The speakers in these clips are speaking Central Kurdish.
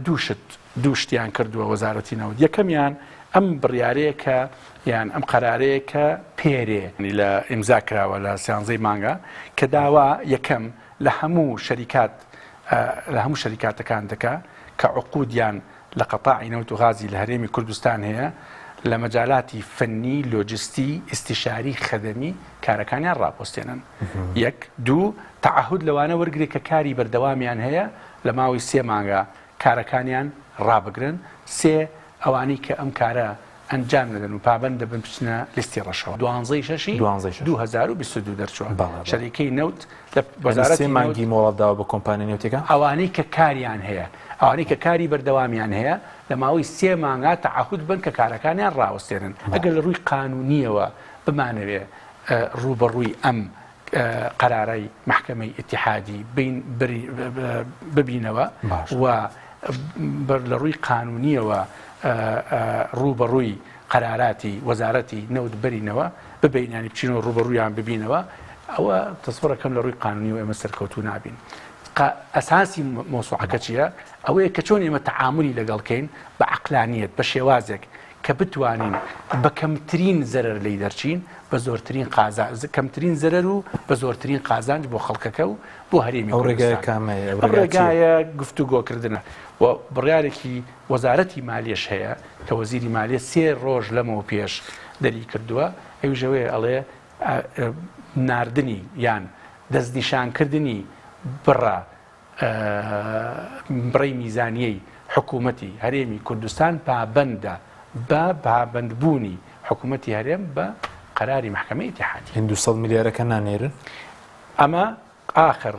دوو شت دوو شتیان کردووە وەزارەتی نەوت یەکەمیان ئەم بڕیارەیە کە یان ئەم قەرارەیە کە پێرێ لە ئیمزا کراوە لە سیانزەی مانگە کە داوا یەکەم لە هەموو شەریکات لە هەموو شەریکاتەکان دەکا کە عقودیان لە قەتاعی نەوت و غازی لە هەرێمی کوردستان هەیە لە مەجالاتی فەنی، لۆجستی، ئیستیشاری، خەدەمی کارەکانیان ڕابوەستێنن. یەک. دوو، تەعەهود لەوانە وەرگرێ کە کاری بەردەوامیان هەیە لە ماوەی سێ مانگا کارەکانیان ڕابگرن. سێ، ئەوانەی کە ئەم کارە ئەنجام نەدەن و پابەند دەبن بچنە لیستی ڕەشەوە. دوانزەی شەشی 2022 دەرچووە. شەریکەی نەوت لە وەزارەتی سێ مانگی مۆڵەت داوە بە کۆمپانیا نەوتیەکان؟ ئەوانەی کە کاریان هەیە، ئەوانەی کە کاری بەردەوامیان هەیە لە ماوەی سێ مانگا تەعەهود بن کە کارەکانیان ڕاوەستێنن. ئەگەر لە ڕووی قانوونییەوە بمانەوێ ڕووبەڕووی ئەم قەرارەی مەحکەمەی ئیتیحادی بین ببینەوە و لە ڕووی قانوونییەوە ڕووبەڕووی قەراراتی وەزارەتی نەوت بەرینەوە ببین ینی بچینەوە ڕووبەڕوویان ببینەوە ئەوە تەسەورەکەم لە ڕووی قانونیەوە ئێمە سەرکەوتوو نابین. ئەساسی مەوسوعەکە چییە؟ ئەوەیە کە چۆن ئێمە تەعامولی لەگەڵ کەین بە عەقلانیەت بە شێوازێک کە بتوانین بە کەمترین زەرەر لێی دەرچین بە زۆرترین قازا کەمترین زەرەر و بە زۆرترین قازانج بۆ خەڵکەکە و بۆ هەرێمی ئەو ڕێگایە کوردستان. کامەیە؟ ئەو ئەم ڕێگایە چییە؟ ڕێگایە گفتوگۆکردنە و بڕیارێکی وەزارەتی مالیەش هەیە کە وەزیری مالیە سێ ڕۆژ لەمەو پێش دەری کردووە ئەویش ئەوەیە ئەڵێ ناردنی یان دەستنیشانکردنی بڕە بڕی میزانیەی حکوومەتی هەرێمی کوردستان پابەندە بە پابەندبوونی حکوومەتی هەرێم بە قەراری مەحکەمەی ئیتیحادی. هەین 200 ملیارەکە نانێرن؟ ئەمە ئاخر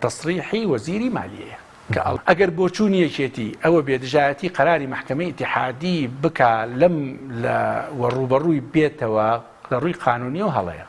تەسریحی وەزیری مالیەیە کە ئەگەر بۆچوونی یەکێتی ئەوە بێ دژایەتی قەراری مەحکەمەی ئیتیحادی بکا لەم لە وە ڕووبەڕووی بێتەوە لە ڕووی قانونیەوە هەڵەیە.